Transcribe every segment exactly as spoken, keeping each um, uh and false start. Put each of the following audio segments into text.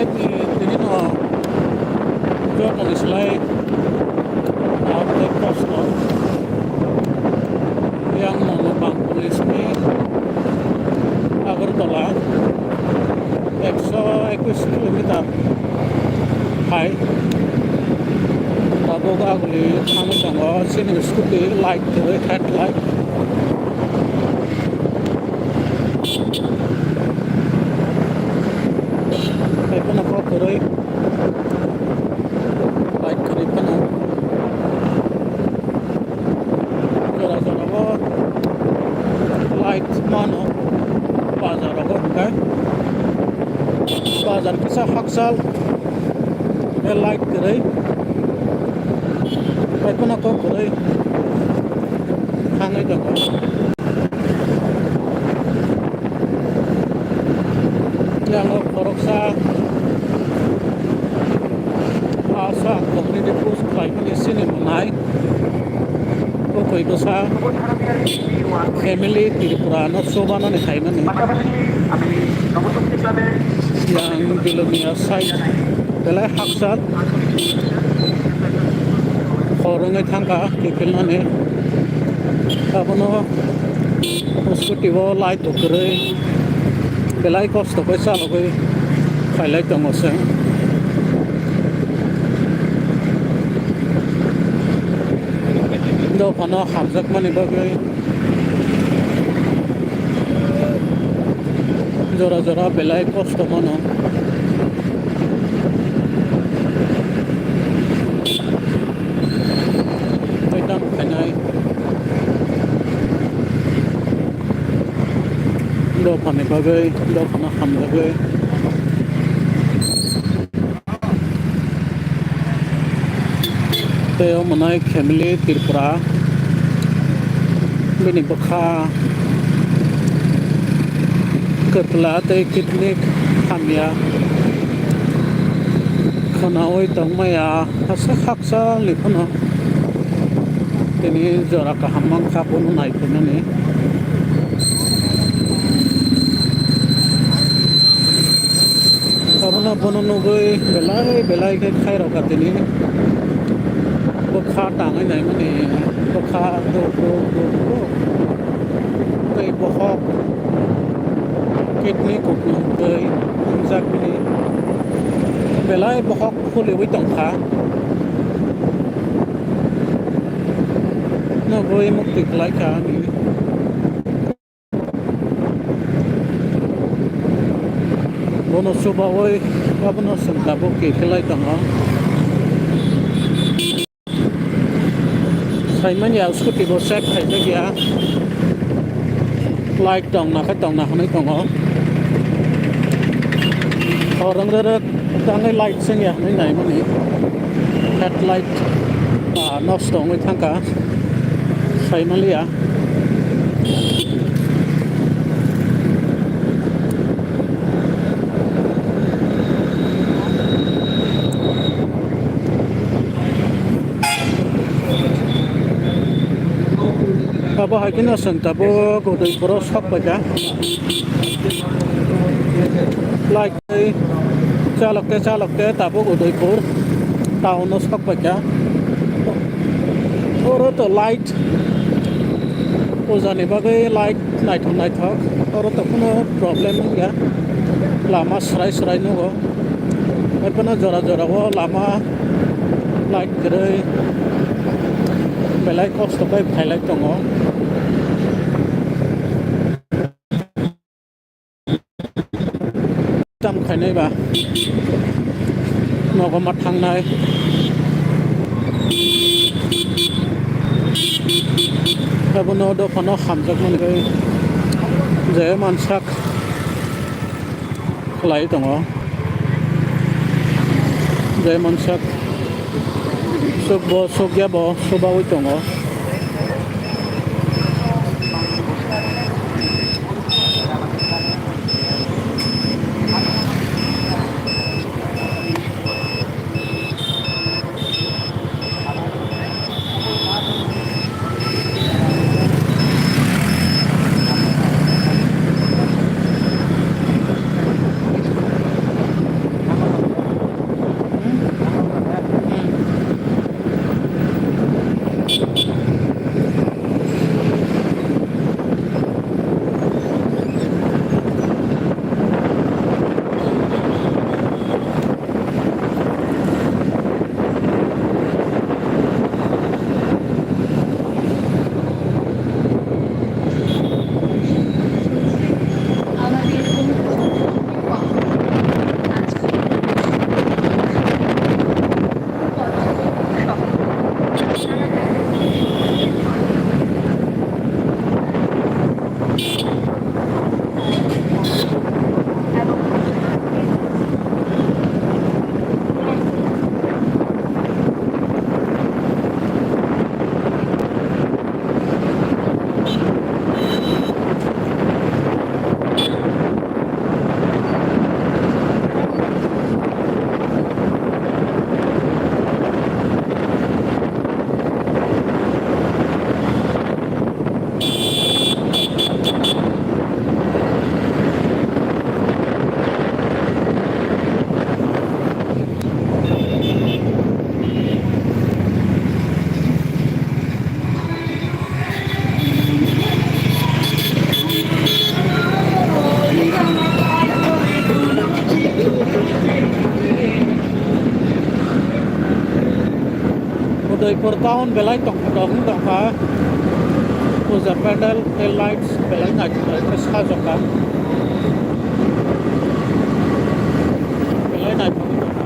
Tini no jotoni slai ang tei kosto. Yang no bang police ni Agartala ekso ekwis kilometer hai. Tabuk aguli thangwi tongo chini scooty light kwrwi headlight. Tei phano kok kwrwi light kwrwi phano. Jora jora o light mano bazar rogo hwnkhe bazar kisa hakchal. Light kwrwi tei phano kok kwrwi thangwi tongo. Yang khoroksa asa community post khlaimani sini mwnai. Bokoi bwsa family Tripura no chubanani khaimani. Yang Bilonia side belai hakchal. Khorongwi thangkha kiphilnani. Abono scooty o light kwrwi belai kosto khe chalogwi khailai tongo chwng. Dophano hamjakmani bagwi jora jora belai kosto mano. Tei tamo khainai dophani bagwi, dophano hamjagwi. Tei omo nai family Tripura, bini bwkha kwtla tei kidney hamya khwnaui tongmaya, aswk hakchalni phano tini jora kaham mankha bono nai phaimani. Abono bono nugwi belai belai khe khairokha tini. Bwkha tangwi naimani, bwkha duk duk duk duk. Tei bohok kidney kuknwi twi wngjakmani belai bohok pholiwi tongkha. Nugwi mukti khlaikha ani. Bono chubaui abono chwng tabuk kiphilai tongo. Saimanya scooty bo check khaijakya. Light tongna khe tongna hwnwi tongo. Khorang rwrwk tangwi light chwngya hwnwi naimani. Headlight, ah, nosto wngwi thangkha. Saimaliya. Abo hai kheno chwng tabuk Udaipuro sok paikha. Light twi chalokte chalokte tabuk Udaipur town o sok paikha. Oro to light pujani bagwi light naithok naithok, oro to kunu problem wngya, lama swrai swrai nugo. Haiphano jora jora o lama light kwrwi belai kosto khe phailai tongo. Tam khainai ba nogo ma thangnai. Abono dophano hamjakmani bai je mansak khlai tongo, je mansak sukbo sukya bo subaui tongo. Town belai tong, tong, tongkha. Puja pandal, tei lights belai naithok, naithok sajokha. Belai naithok tongkha.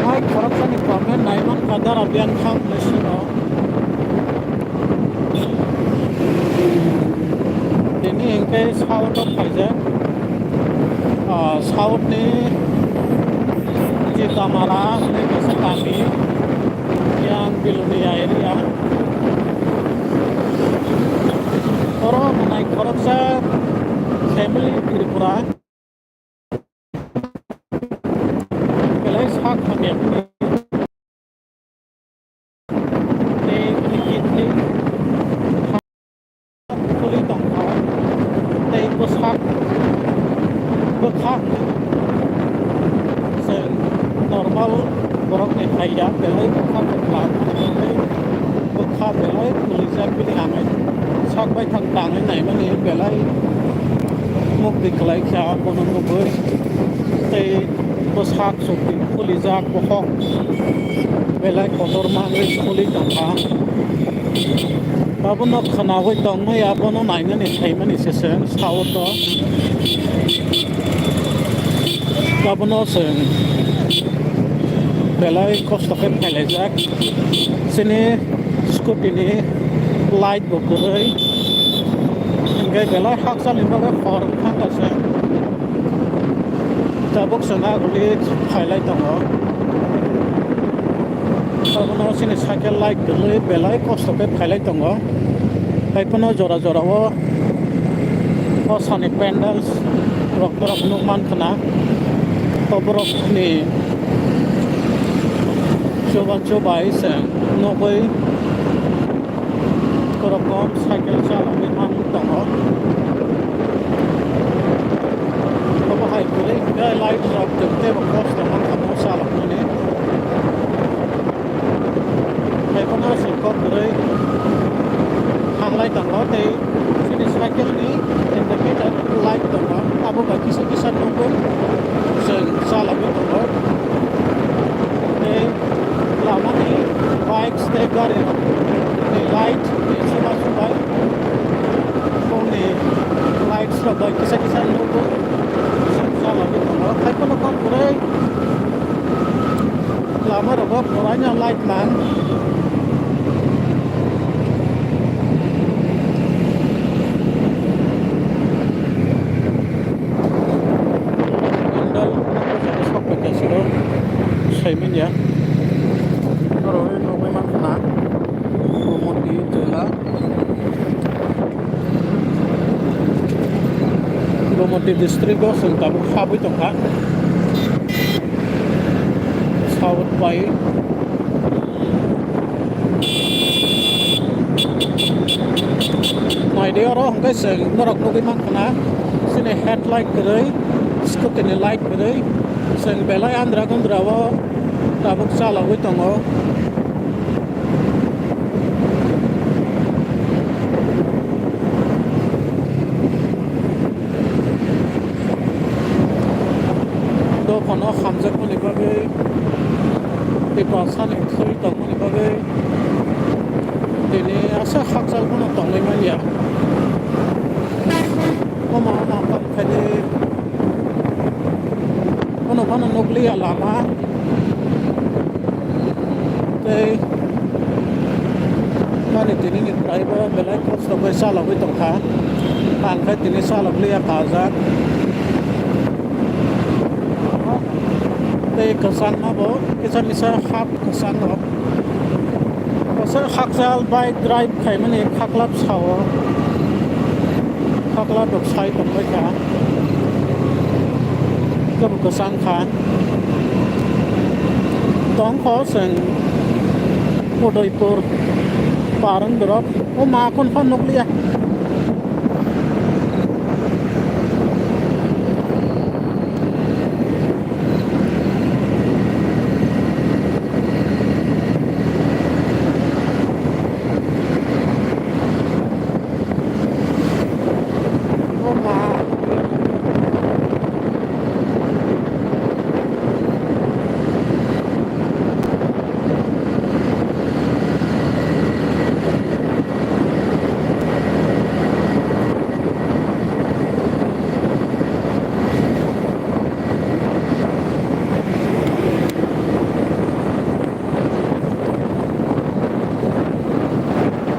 Hai khoroksani comment naiman kadar abian kham lesino. Tini hingke south o phaijak. Ah, south ni Chitamara ni kaisa kami. Yang Bilonia area. Oro manai khoroksa family Tripura. Belai sak hamya. Tei kidney khuli tongkha. Tei bwsak bwkha se normal borok ni phaiya, belai bwkha kwplak, tei bwkha belai kwlijak bini hamya. Sak baithang tangwi naimani belai mukti kwlai kha bono nugwi. Tei bwsak chukti khulijak bokhok belai kotorma wngwi khuli tongkha. Abono khwnawi tongwi abono nainani phaimani se chwng south o. Abono chwng belai kosto khe phailaijak. Chini scooty ni light bo kwrwi. Hingke belai hakchal ni bagwi hor wngkha kaisa. Tabuk chwng aguli phailai tongo. Abono chini cycle light kwrwi belai kosto khe phailai tongo. Haiphano jora jora o Thosani pandals rok borok nukman khna. To borokni chubachu bai se nugwi korokom cycle chalogwi man tongo. Obo hai kwrwi hwnkhe light rok tei tebo kosto mankha bo chalokmani. Haiphano sengkok kwrwi thanglai tongo tei chini cycle ni indicator light tongo, abo bai kisa kisa nukgo chwng chalogwi tongo. Tei lamani bikes tei gari rok ni light tei chubachu bai bongni lights rok bai kisa kisa nukgo chwng chalogwi tongo. Haiphano kok kwrwi. Lama rogo poraina light man. Andal sok pakai siro. Saimanya. Aro nugwi mankha. Gomoti jela. Gomoti district o chwng tabuk habwi tongkha. South bai. Naidi oro hwnkhe chwng norok nugwi mankha na. Chini headlight kwrwi, scooty ni light kwrwi. Chwng belai andra gundra o tabuk chalogwi tongo. Dophano hamjakmani bagwi, Tiprasani thwi tongmani bagwi, tini aswk hakchal phano tongwi manya. Omo omo tongkhaidi, bono phano nukliya lama. Tei mani tini ni driver belai kosto khe chalogwi tongkha. Ang khe tini chalokliya kajak. Tei kwchangma bo kisa misa hap kwchango. Kaisa hakchal bike drive khaimani khaklap sao. Khaklap rok sai tongbaikha. Kebo kwchang kha. Tongkho chwng Udaipur par wng borok. O ma kon phan nukliya.